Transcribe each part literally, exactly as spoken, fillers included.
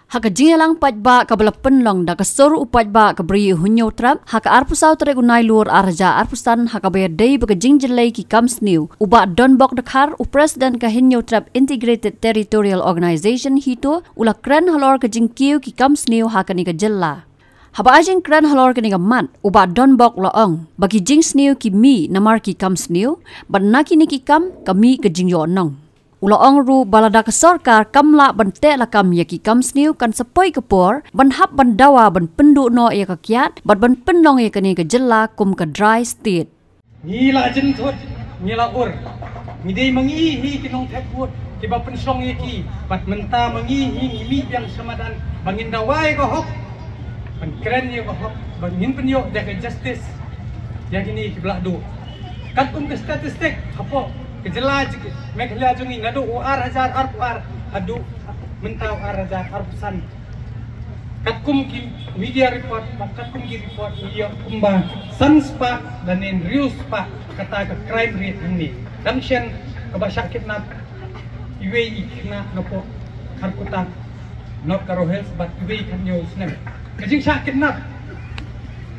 Ha ka jingïalang paidbah kaba la pynlong da ka sur u paidbah ka Bri u Hynñiewtrep ha ka arphew saw tarik u Nailur ar hajar arphew san, ha kaba ïadei bad ka jingjyllei ki kam sniew, u Bah Donbok Dkhar, u President ka Hynñiewtrep Integrated Territorial Organization, HITO, u la kren halor ka jingkiew ki kam sniew ha kane ka jylla. Haba ai jingkren halor kane ka mat, u Bah Donbok u la ong ba ki jingsniew ki mih namar ki kam sniew, bad na kine ki kam ka mih ka jingïohnong. U la ong ruh ba lada ka sorkar kam lah ban teh lakam ïa ki kam sniew, kan sa poi ka por ban hap ban dawa ban pynduh noh ïa ka kiad bad ban pynlong ïa kane ka jylla kum ka dry state. Ngi la jynthut, ngi la ur. Ngi dei ma ngi hi ki nongthep vote kiba pynshong ïa ki. Bad mynta ma ngi hi ngi mih biang sha madan ba ngin dawa ïa ka hok, ban kren ïa ka hok, ba ngin pynïoh da ka justice ïa kine kiba la duh. Katkum ka statistic hapoh ka jylla jong, Meghalaya jong ngi, naduh u ar hajar arphew ar haduh mynta u ar hajar arphew san, katkum ki media report, bad katkum ki report ngi ïoh kumba san spah lane hynriew spah kata ka crime rate hangne. Dang shen kaba shah kidnap iwei i khynnah napoh Kharkutta, North Garo Hills, bad iwei khathynñiew snem. Ka jingshah kidnap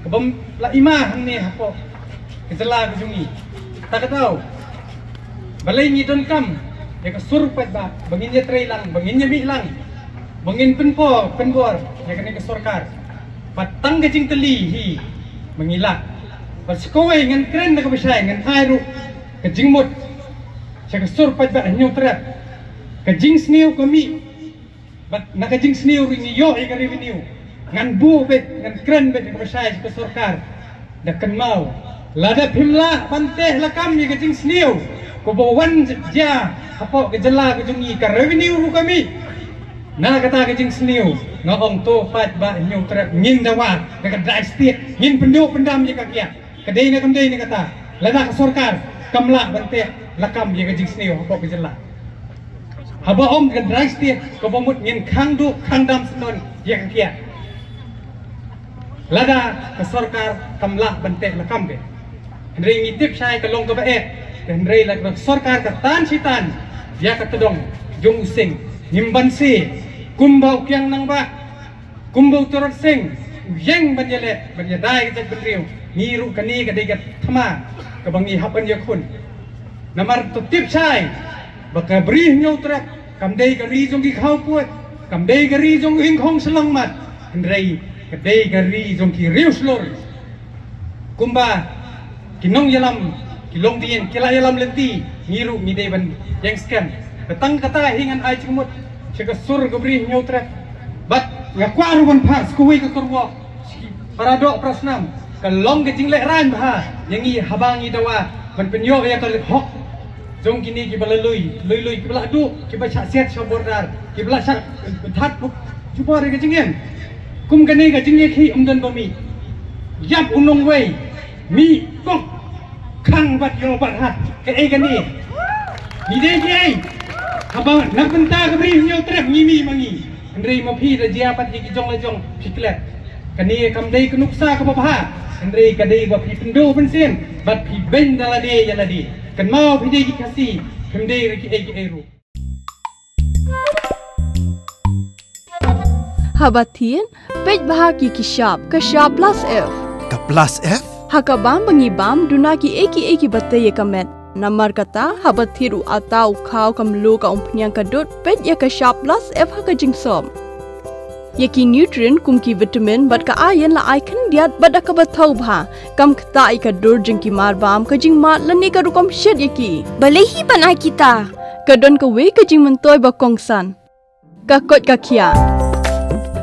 kaba la i ma hangne hapoh ka jylla ka jong ngi. Ta ka daw, balei ngi donkam ïa ka sur paidbah ba ngin ïatrei lang, ba ngin ïamih lang, ba ngin pynpaw pynbor ïa kane ka sorkar? Bad tang ka jingtylli hi ba ngi lah. Bad sa kawei ngan kren da kaba shai, ngan ai ruh ka jingmut sha ka sur paidbah Hynñiewtrep. Ka jingsniew ka mih, bad na ka jingsniew ruh ngi ïoh ïa ka revenue. Ngan buh beit, ngan kren beit da kaba shai sha ka sorkar. Da kynmaw, lada phim lah ban teh lakam ïa ka jingsniew kaba wan jia hapoh ka jylla ka jong ngi, ka revenue ruh ka mih. Na kata ka jingsniew nga ong to paidbah Hynñiewtrep, ngin dawa da ka dry state, ngin pynduh pyndam ïa ka kiad. Ka dei ne kam dei ne kata? Lada ka sorkar kam lah ban teh lakam ïa ka jingsniew hapoh ka jylla, haba ong ka dry state, kaba mut ngin khang duh khang dam syndon ïa ka kiad. Lada ka sorkar kam lah ban teh lakam beit. Hynrei ngi tip shai ka long kaba eh. Hynrei lada ka sorkar ka tan shi tan ïa ka tdong jong u sing, ngim banse kumba u Kiang Nangbah, kumba u Tirot Sing u ïeng ban ïaleh ban ïada ïa ka jaitbynriew. Ngi ruh kane ka dei ka thma kaba ngi hap ban ïakhun. Namar to tip shai ba ka Bri Hynñiewtrep kam dei ka ri jong ki khawpud, kam dei ka ri jong u ingkhong shyllangmat, hynrei ka dei ka ri jong ki riewshlur. Kumba ki nongïalam, ki longdien ki la ïalam lynti, ngi ruh ngi dei ban ïeng skhem. Tang kata hi ngan ai jingmut sha ka sur ka Bri Hynñiewtrep. Bad nga kwah ruh ban phah sa kawei ka kyrwoh sha ki para doh para snam, ka long ka jinglehrain bha ïa ngi haba ngi dawa ban pynïoh ïa ka hok jong kine kiba la lui, lui lui, kiba la duh, kiba shah siat sha border, kiba la shah that jubor ïa ka jingim. Kum kane ka jingïakhih ym don ba mih. Ïap u nongwei, mih kok, khang bad ïoh bad hat. Kaei kane? Ngi dei kiei? Haba na bynta ka Bri Hynñiewtrep ngi mih ma ngi. Hynrei ma phi da jia pat ïa ki jong la jong phi klet. Kane kam dei ka nuksa kaba bha. Hynrei ka dei ba phi pynduh pynsiem bad phi beiñ da lade ïa lade. Kynmaw phi dei ki Khasi, phim dei re kiei kiei ruh. Haba thied, peit bha ki ki shap, ka shap plus F. Ka plus F? Ha ka bam ba ngi bam, duna kiei kiei kiba tei ïa ka met. Namar kata, haba thied u atta, u khaw, ka mluh, ka umphniang, ka dud, peit ïa ka shap plus F ha ka jingsop. Ïa ki nutrient kum ki vitamin bad ka iron la ai khyndiat bad da kaba thaw bha. Kam ktah ïa ka dur jong ki marbam, ka jingmad lane ka rukom shet ïa ki. Balei hi ban ai kita? Ka don kawei ka jingmyntoi ba kongsan. Ka koit ka khiah.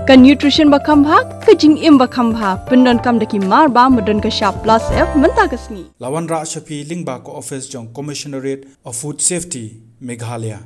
Ka nutrition ba kham bha, ka jingim ba kham bha. Pyndonkam da ki marbam ba don ka shap plus F mynta ka sngi. La wanrah sha phi lyngba ka office jong Commissionerate of Food Safety, Meghalaya.